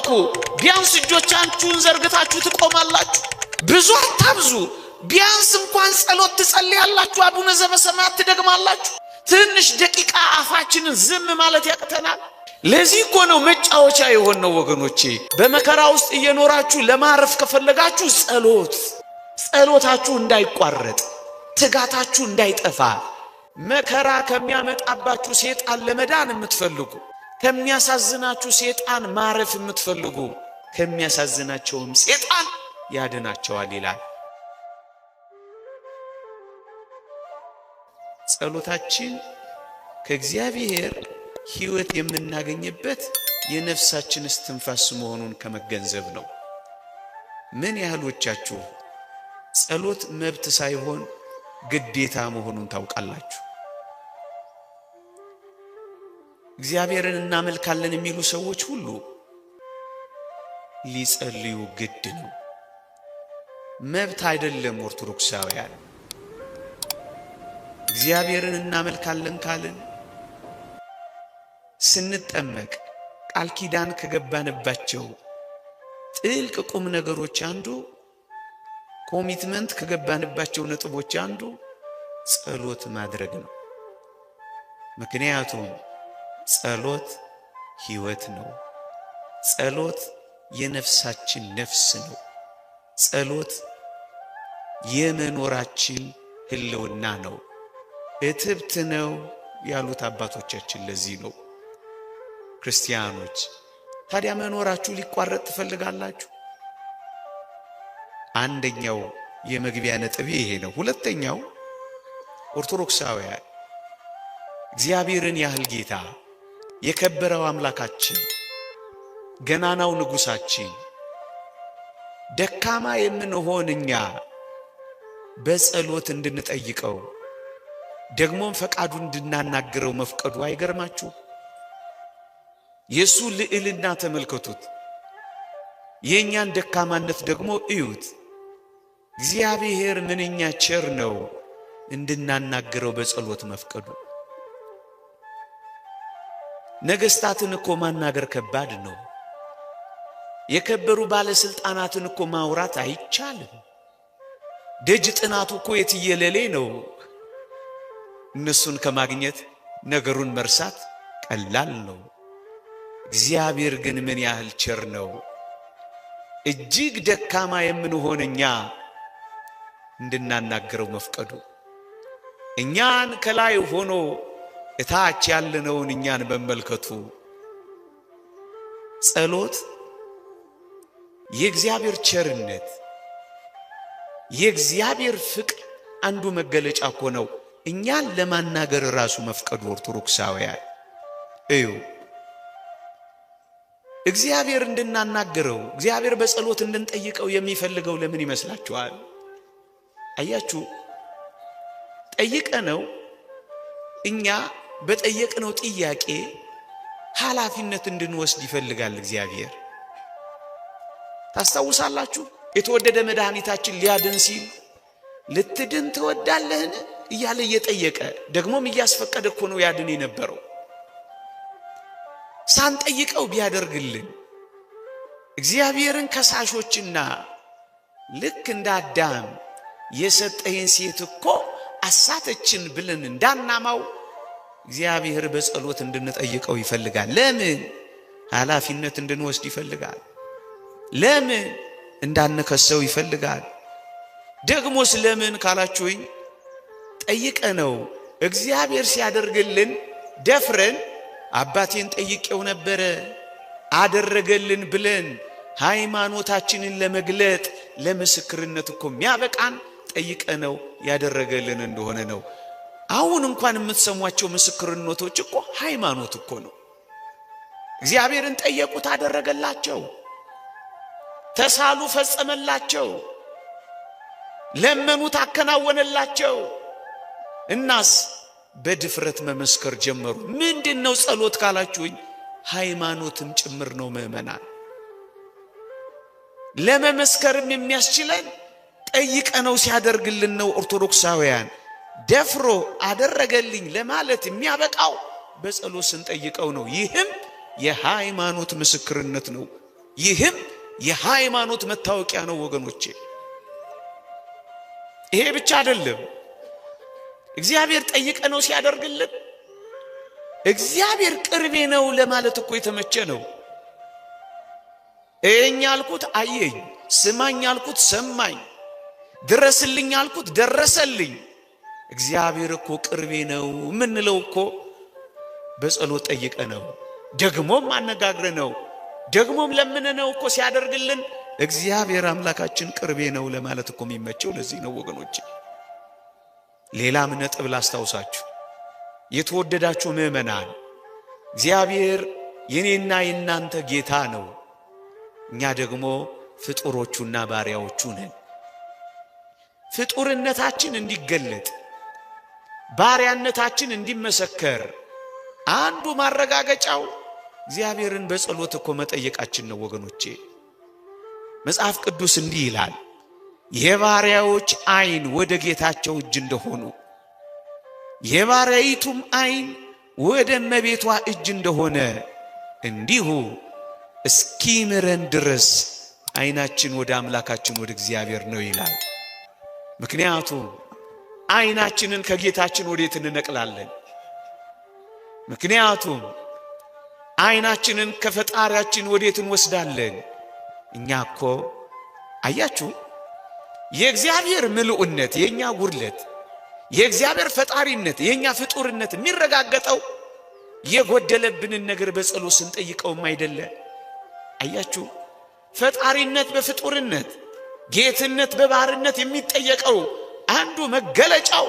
ስትንበረከኩ ቢያንስ እጆቻችሁን ዘርግታችሁ ትቆማላችሁ። ብዙ አታብዙ። ቢያንስ እንኳን ጸሎት ትጸልያላችሁ፣ አቡነ ዘበሰማያት ትደግማላችሁ። ትንሽ ደቂቃ አፋችንን ዝም ማለት ያቅተናል። ለዚህ እኮ ነው መጫወቻ የሆነው ወገኖቼ። በመከራ ውስጥ እየኖራችሁ ለማረፍ ከፈለጋችሁ ጸሎት፣ ጸሎታችሁ እንዳይቋረጥ፣ ትጋታችሁ እንዳይጠፋ፣ መከራ ከሚያመጣባችሁ ሴጣን ለመዳን የምትፈልጉ፣ ከሚያሳዝናችሁ ሴጣን ማረፍ የምትፈልጉ፣ ከሚያሳዝናቸውም ሴጣን ያድናቸዋል ይላል። ጸሎታችን ከእግዚአብሔር ሕይወት የምናገኝበት የነፍሳችን እስትንፋስ መሆኑን ከመገንዘብ ነው። ምን ያህሎቻችሁ ጸሎት መብት ሳይሆን ግዴታ መሆኑን ታውቃላችሁ? እግዚአብሔርን እናመልካለን የሚሉ ሰዎች ሁሉ ሊጸልዩ ግድ ነው። መብት አይደለም። ኦርቶዶክሳውያን እግዚአብሔርን እናመልካለን ካልን ስንጠመቅ ቃል ኪዳን ከገባንባቸው ጥልቅ ቁም ነገሮች አንዱ፣ commitment ከገባንባቸው ነጥቦች አንዱ ጸሎት ማድረግ ነው። ምክንያቱም ጸሎት ሕይወት ነው። ጸሎት የነፍሳችን ነፍስ ነው። ጸሎት የመኖራችን ሕልውና ነው። እትብት ነው ያሉት አባቶቻችን ለዚህ ነው። ክርስቲያኖች ታዲያ መኖራችሁ ሊቋረጥ ትፈልጋላችሁ? አንደኛው የመግቢያ ነጥብ ይሄ ነው። ሁለተኛው፣ ኦርቶዶክሳውያን እግዚአብሔርን ያህል ጌታ፣ የከበረው አምላካችን፣ ገናናው ንጉሳችን፣ ደካማ የምንሆን እኛ በጸሎት እንድንጠይቀው ደግሞም ፈቃዱ እንድናናግረው መፍቀዱ አይገርማችሁ? የእሱ ልዕልና ተመልከቱት፣ የእኛን ደካማነት ደግሞ እዩት። እግዚአብሔር ምንኛ ቸር ነው እንድናናግረው በጸሎት መፍቀዱ። ነገሥታትን እኮ ማናገር ከባድ ነው። የከበሩ ባለስልጣናትን እኮ ማውራት አይቻልም። ደጅ ጥናቱ እኮ የትየለሌ ነው። እነሱን ከማግኘት ነገሩን መርሳት ቀላል ነው። እግዚአብሔር ግን ምን ያህል ቸር ነው! እጅግ ደካማ የምንሆን እኛ እንድናናግረው መፍቀዱ፣ እኛን ከላይ ሆኖ እታች ያለነውን እኛን መመልከቱ። ጸሎት የእግዚአብሔር ቸርነት፣ የእግዚአብሔር ፍቅር አንዱ መገለጫ እኮ ነው። እኛን ለማናገር ራሱ መፍቀዱ። ኦርቶዶክሳውያን እዩ። እግዚአብሔር እንድናናግረው፣ እግዚአብሔር በጸሎት እንድንጠይቀው የሚፈልገው ለምን ይመስላችኋል? አያችሁ፣ ጠይቀነው እኛ በጠየቅነው ጥያቄ ኃላፊነት እንድንወስድ ይፈልጋል እግዚአብሔር። ታስታውሳላችሁ? የተወደደ መድኃኒታችን ሊያድን ሲል ልትድን ትወዳለህን እያለ እየጠየቀ፣ ደግሞም እያስፈቀደ እኮ ነው ያድን የነበረው። ሳንጠይቀው ቢያደርግልን እግዚአብሔርን ከሳሾችና ልክ እንደ አዳም የሰጠህን ሴት እኮ አሳተችን ብለን እንዳናማው እግዚአብሔር በጸሎት እንድንጠይቀው ይፈልጋል። ለምን? ኃላፊነት እንድንወስድ ይፈልጋል። ለምን? እንዳንከሰው ይፈልጋል። ደግሞስ ለምን ካላችሁኝ፣ ጠይቀ ነው እግዚአብሔር ሲያደርግልን ደፍረን አባቴን ጠይቄው ነበረ አደረገልን ብለን ሃይማኖታችንን ለመግለጥ ለምስክርነት እኮ የሚያበቃን ጠይቀ ነው ያደረገልን እንደሆነ ነው። አሁን እንኳን የምትሰሟቸው ምስክርነቶች እኮ ሃይማኖት እኮ ነው። እግዚአብሔርን ጠየቁት፣ አደረገላቸው። ተሳሉ፣ ፈጸመላቸው። ለመኑት፣ አከናወነላቸው። እናስ በድፍረት መመስከር ጀመሩ። ምንድን ነው ጸሎት ካላችሁኝ፣ ሃይማኖትም ጭምር ነው። ምዕመናን፣ ለመመስከርም የሚያስችለን ጠይቀነው ሲያደርግልን ነው። ኦርቶዶክሳውያን፣ ደፍሮ አደረገልኝ ለማለት የሚያበቃው በጸሎት ስንጠይቀው ነው። ይህም የሃይማኖት ምስክርነት ነው። ይህም የሃይማኖት መታወቂያ ነው ወገኖቼ። ይሄ ብቻ አይደለም። እግዚአብሔር ጠይቀ ነው ሲያደርግልን እግዚአብሔር ቅርቤ ነው ለማለት እኮ የተመቸ ነው። እኛ አልኩት አየኝ፣ ስማኝ አልኩት ሰማኝ፣ ድረስልኝ አልኩት ደረሰልኝ። እግዚአብሔር እኮ ቅርቤ ነው የምንለው እኮ በጸሎት ጠይቀ ነው፣ ደግሞም አነጋግረ ነው፣ ደግሞም ለምነ ነው እኮ ሲያደርግልን እግዚአብሔር አምላካችን ቅርቤ ነው ለማለት እኮ የሚመቸው ለዚህ ነው ወገኖቼ። ሌላም ነጥብ ላስታውሳችሁ የተወደዳችሁ ምዕመናን፣ እግዚአብሔር የኔና የናንተ ጌታ ነው። እኛ ደግሞ ፍጡሮቹና ባሪያዎቹ ነን። ፍጡርነታችን እንዲገለጥ ባሪያነታችን እንዲመሰከር አንዱ ማረጋገጫው እግዚአብሔርን በጸሎት እኮ መጠየቃችን ነው ወገኖቼ። መጽሐፍ ቅዱስ እንዲህ ይላል፣ የባሪያዎች ዓይን ወደ ጌታቸው እጅ እንደሆኑ የባሪያይቱም ዓይን ወደ እመቤቷ እጅ እንደሆነ እንዲሁ እስኪምረን ድረስ ዓይናችን ወደ አምላካችን ወደ እግዚአብሔር ነው ይላል። ምክንያቱም ዓይናችንን ከጌታችን ወዴት እንነቅላለን? ምክንያቱም ዓይናችንን ከፈጣሪያችን ወዴት እንወስዳለን? እኛ እኮ አያችሁ፣ የእግዚአብሔር ምልኡነት የእኛ ጉድለት፣ የእግዚአብሔር ፈጣሪነት የእኛ ፍጡርነት የሚረጋገጠው የጎደለብንን ነገር በጸሎት ስንጠይቀውም አይደለ? አያችሁ፣ ፈጣሪነት በፍጡርነት ጌትነት በባርነት የሚጠየቀው አንዱ መገለጫው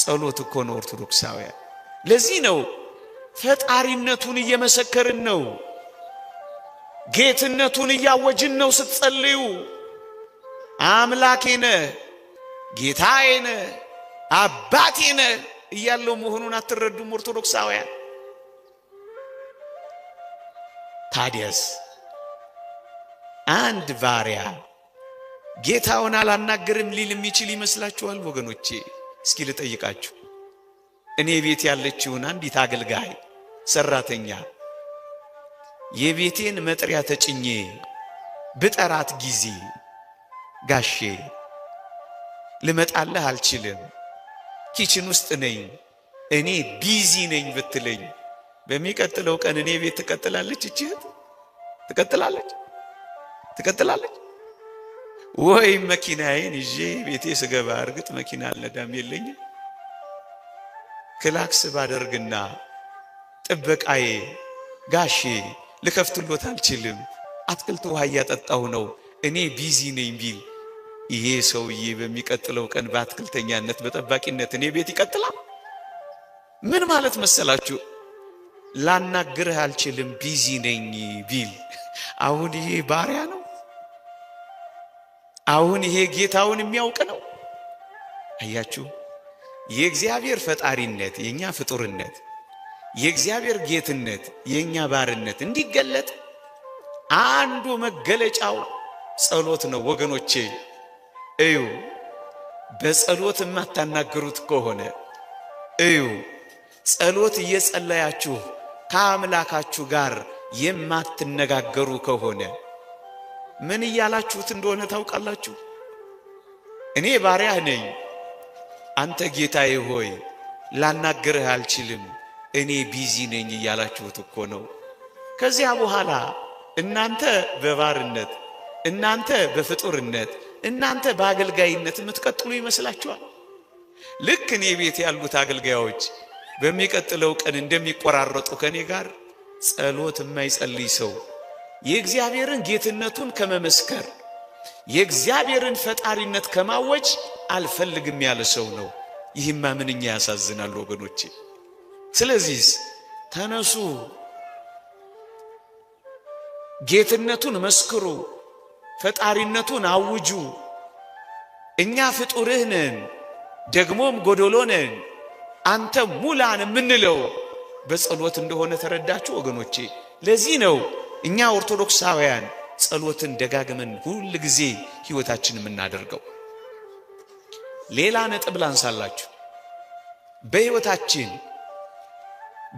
ጸሎት እኮ ነው ኦርቶዶክሳውያን። ለዚህ ነው ፈጣሪነቱን እየመሰከርን ነው፣ ጌትነቱን እያወጅን ነው። ስትጸልዩ አምላኬ ነህ፣ ጌታዬ ነህ፣ አባቴ ነህ እያለው መሆኑን አትረዱም ኦርቶዶክሳውያን? ታዲያስ አንድ ባሪያ ጌታውን አላናገርም ሊል የሚችል ይመስላችኋል ወገኖቼ? እስኪ ልጠይቃችሁ። እኔ ቤት ያለችውን አንዲት አገልጋይ ሰራተኛ የቤቴን መጥሪያ ተጭኜ ብጠራት ጊዜ ጋሼ ልመጣልህ አልችልም፣ kitchen ውስጥ ነኝ፣ እኔ busy ነኝ ብትለኝ በሚቀጥለው ቀን እኔ ቤት ትቀጥላለች? እቺ እህት ትቀጥላለች? ትቀጥላለች ወይም መኪናዬን ይዤ ቤቴ ስገባ፣ እርግጥ መኪና አልነዳም የለኝም፣ ክላክስ ባደርግና ጥበቃዬ ጋሼ ልከፍትሎት አልችልም፣ አትክልት ውሃ እያጠጣሁ ነው፣ እኔ busy ነኝ ቢል ይሄ ሰውዬ በሚቀጥለው ቀን በአትክልተኛነት በጠባቂነት እኔ ቤት ይቀጥላል? ምን ማለት መሰላችሁ? ላናግርህ አልችልም busy ነኝ ቢል አሁን ይሄ ባሪያ ነው? አሁን ይሄ ጌታውን የሚያውቅ ነው? አያችሁ፣ የእግዚአብሔር ፈጣሪነት የኛ ፍጡርነት፣ የእግዚአብሔር ጌትነት የኛ ባርነት እንዲገለጥ አንዱ መገለጫው ጸሎት ነው ወገኖቼ። እዩ፣ በጸሎት የማታናግሩት ከሆነ እዩ፣ ጸሎት እየጸለያችሁ ከአምላካችሁ ጋር የማትነጋገሩ ከሆነ ምን እያላችሁት እንደሆነ ታውቃላችሁ? እኔ ባሪያህ ነኝ፣ አንተ ጌታዬ ሆይ ላናግርህ አልችልም፣ እኔ busy ነኝ እያላችሁት እኮ ነው። ከዚያ በኋላ እናንተ በባርነት፣ እናንተ በፍጡርነት፣ እናንተ በአገልጋይነት የምትቀጥሉ ይመስላችኋል? ልክ እኔ ቤት ያሉት አገልጋዮች በሚቀጥለው ቀን እንደሚቆራረጡ ከኔ ጋር ጸሎት የማይጸልይ ሰው የእግዚአብሔርን ጌትነቱን ከመመስከር የእግዚአብሔርን ፈጣሪነት ከማወጅ አልፈልግም ያለ ሰው ነው። ይህማ ምንኛ ያሳዝናል ወገኖቼ። ስለዚህ ተነሱ፣ ጌትነቱን መስክሩ፣ ፈጣሪነቱን አውጁ። እኛ ፍጡርህ ነን፣ ደግሞም ጎዶሎ ነን፣ አንተ ሙላን የምንለው በጸሎት እንደሆነ ተረዳችሁ ወገኖቼ። ለዚህ ነው እኛ ኦርቶዶክሳውያን ጸሎትን ደጋግመን ሁል ጊዜ ሕይወታችን የምናደርገው። ሌላ ነጥብ ላንሳላችሁ። በሕይወታችን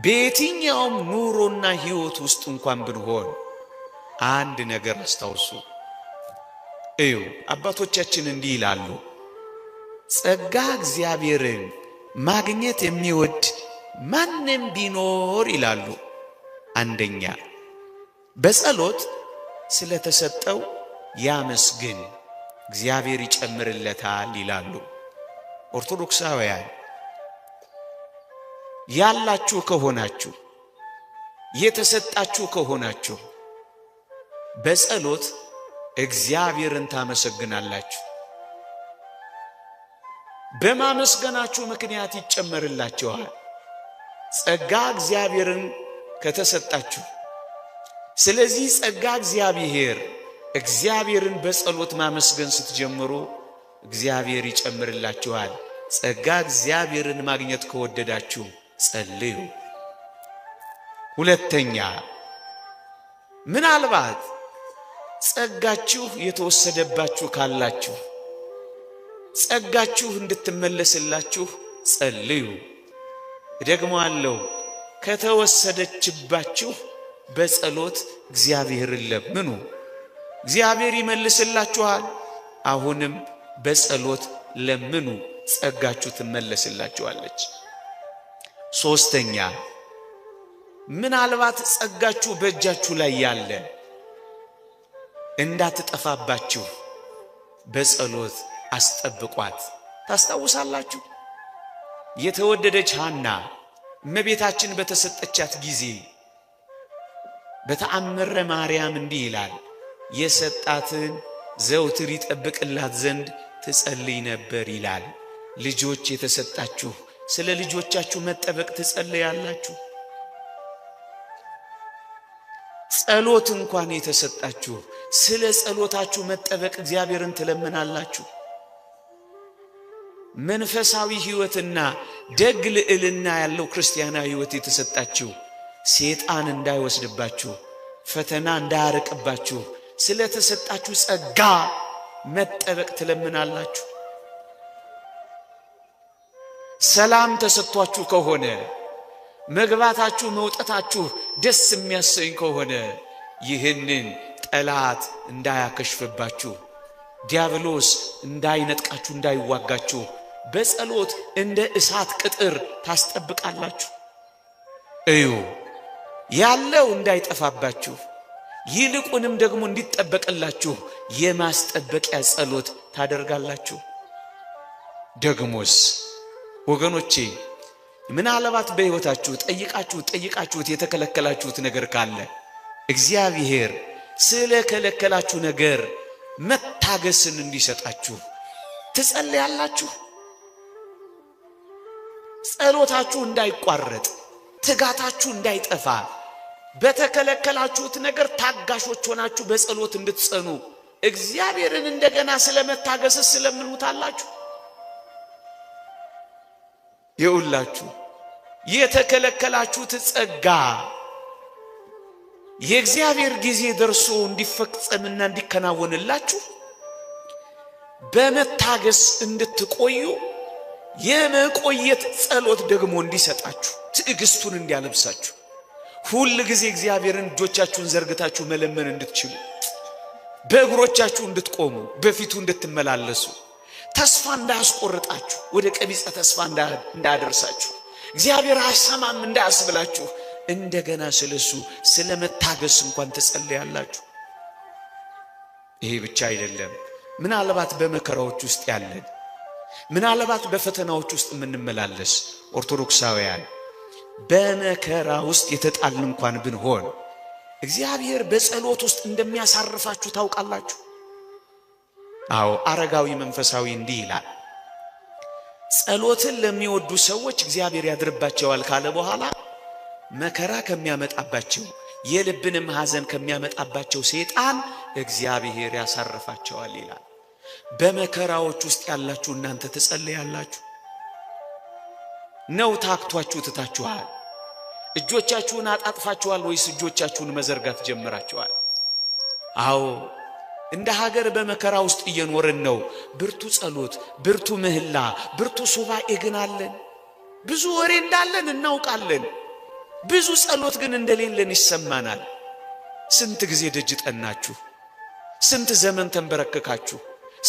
በየትኛውም ኑሮና ሕይወት ውስጥ እንኳን ብንሆን አንድ ነገር አስታውሱ። እዩ፣ አባቶቻችን እንዲህ ይላሉ፣ ጸጋ እግዚአብሔርን ማግኘት የሚወድ ማንም ቢኖር ይላሉ፣ አንደኛ በጸሎት ስለተሰጠው ያመስግን፣ እግዚአብሔር ይጨምርለታል ይላሉ። ኦርቶዶክሳውያን ያላችሁ ከሆናችሁ፣ የተሰጣችሁ ከሆናችሁ በጸሎት እግዚአብሔርን ታመሰግናላችሁ። በማመስገናችሁ ምክንያት ይጨመርላችኋል። ጸጋ እግዚአብሔርን ከተሰጣችሁ፣ ስለዚህ ጸጋ እግዚአብሔር እግዚአብሔርን በጸሎት ማመስገን ስትጀምሩ እግዚአብሔር ይጨምርላችኋል። ጸጋ እግዚአብሔርን ማግኘት ከወደዳችሁ ጸልዩ። ሁለተኛ፣ ምናልባት ጸጋችሁ የተወሰደባችሁ ካላችሁ ጸጋችሁ እንድትመለስላችሁ ጸልዩ። እደግመዋለሁ፣ ከተወሰደችባችሁ በጸሎት እግዚአብሔርን ለምኑ፣ እግዚአብሔር ይመልስላችኋል። አሁንም በጸሎት ለምኑ፣ ጸጋችሁ ትመለስላችኋለች። ሶስተኛ፣ ምናልባት ጸጋችሁ በእጃችሁ ላይ ያለ እንዳትጠፋባችሁ በጸሎት አስጠብቋት። ታስታውሳላችሁ? የተወደደች ሐና እመቤታችን በተሰጠቻት ጊዜ በተአምረ ማርያም እንዲህ ይላል፣ የሰጣትን ዘውትር ይጠብቅላት ዘንድ ትጸልይ ነበር ይላል። ልጆች የተሰጣችሁ ስለ ልጆቻችሁ መጠበቅ ትጸልያላችሁ። ጸሎት እንኳን የተሰጣችሁ ስለ ጸሎታችሁ መጠበቅ እግዚአብሔርን ትለምናላችሁ። መንፈሳዊ ሕይወትና ደግ ልዕልና ያለው ክርስቲያናዊ ሕይወት የተሰጣችሁ ሴጣን እንዳይወስድባችሁ፣ ፈተና እንዳያርቅባችሁ ስለተሰጣችሁ ጸጋ መጠበቅ ትለምናላችሁ። ሰላም ተሰጥቷችሁ ከሆነ፣ መግባታችሁ መውጣታችሁ ደስ የሚያሰኝ ከሆነ ይህንን ጠላት እንዳያከሽፍባችሁ፣ ዲያብሎስ እንዳይነጥቃችሁ፣ እንዳይዋጋችሁ በጸሎት እንደ እሳት ቅጥር ታስጠብቃላችሁ። እዩ፣ ያለው እንዳይጠፋባችሁ ይልቁንም ደግሞ እንዲጠበቅላችሁ የማስጠበቂያ ጸሎት ታደርጋላችሁ። ደግሞስ ወገኖቼ፣ ምናልባት በሕይወታችሁ ጠይቃችሁት ጠይቃችሁት የተከለከላችሁት ነገር ካለ እግዚአብሔር ስለከለከላችሁ ነገር መታገስን እንዲሰጣችሁ ትጸልያላችሁ። ጸሎታችሁ እንዳይቋረጥ፣ ትጋታችሁ እንዳይጠፋ፣ በተከለከላችሁት ነገር ታጋሾች ሆናችሁ በጸሎት እንድትጸኑ እግዚአብሔርን እንደገና ስለመታገስ ስለምኑታላችሁ። ይውላችሁ የተከለከላችሁት ጸጋ የእግዚአብሔር ጊዜ ደርሶ እንዲፈጸምና እንዲከናወንላችሁ በመታገስ እንድትቆዩ የመቆየት ጸሎት ደግሞ እንዲሰጣችሁ፣ ትዕግስቱን እንዲያለብሳችሁ፣ ሁል ጊዜ እግዚአብሔርን እጆቻችሁን ዘርግታችሁ መለመን እንድትችሉ፣ በእግሮቻችሁ እንድትቆሙ፣ በፊቱ እንድትመላለሱ፣ ተስፋ እንዳያስቆርጣችሁ፣ ወደ ቀቢጸ ተስፋ እንዳያደርሳችሁ፣ እግዚአብሔር አይሰማም እንዳያስብላችሁ እንደገና ስለሱ ስለመታገስ እንኳን ትጸልያላችሁ። ይሄ ብቻ አይደለም። ምናልባት በመከራዎች ውስጥ ያለን፣ ምናልባት በፈተናዎች ውስጥ የምንመላለስ ኦርቶዶክሳውያን፣ በመከራ ውስጥ የተጣልን እንኳን ብንሆን እግዚአብሔር በጸሎት ውስጥ እንደሚያሳርፋችሁ ታውቃላችሁ። አዎ፣ አረጋዊ መንፈሳዊ እንዲህ ይላል፣ ጸሎትን ለሚወዱ ሰዎች እግዚአብሔር ያድርባቸዋል ካለ በኋላ መከራ ከሚያመጣባቸው የልብንም ሐዘን ከሚያመጣባቸው ሰይጣን እግዚአብሔር ያሳርፋቸዋል ይላል። በመከራዎች ውስጥ ያላችሁ እናንተ ትጸልያላችሁ ነው? ታክቷችሁ ትታችኋል? እጆቻችሁን አጣጥፋችኋል ወይስ እጆቻችሁን መዘርጋት ጀምራችኋል? አዎ፣ እንደ ሀገር በመከራ ውስጥ እየኖርን ነው። ብርቱ ጸሎት፣ ብርቱ ምህላ፣ ብርቱ ሱባኤ ግን አለን። ብዙ ወሬ እንዳለን እናውቃለን። ብዙ ጸሎት ግን እንደሌለን ይሰማናል። ስንት ጊዜ ደጅ ጠናችሁ? ስንት ዘመን ተንበረከካችሁ?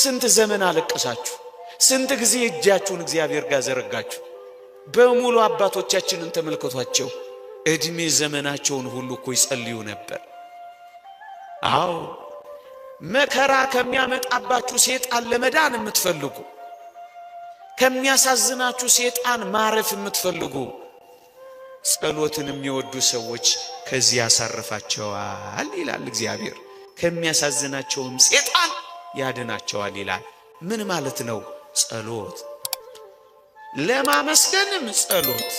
ስንት ዘመን አለቀሳችሁ? ስንት ጊዜ እጃችሁን እግዚአብሔር ጋር ዘረጋችሁ? በሙሉ አባቶቻችንን ተመልከቷቸው። ዕድሜ ዘመናቸውን ሁሉ እኮ ይጸልዩ ነበር። አዎ፣ መከራ ከሚያመጣባችሁ ሴጣን ለመዳን የምትፈልጉ፣ ከሚያሳዝናችሁ ሴጣን ማረፍ የምትፈልጉ፣ ጸሎትን የሚወዱ ሰዎች ከዚህ ያሳርፋቸዋል ይላል እግዚአብሔር። ከሚያሳዝናቸውም ሴጣን ያድናቸዋል ይላል። ምን ማለት ነው? ጸሎት ለማመስገንም ጸሎት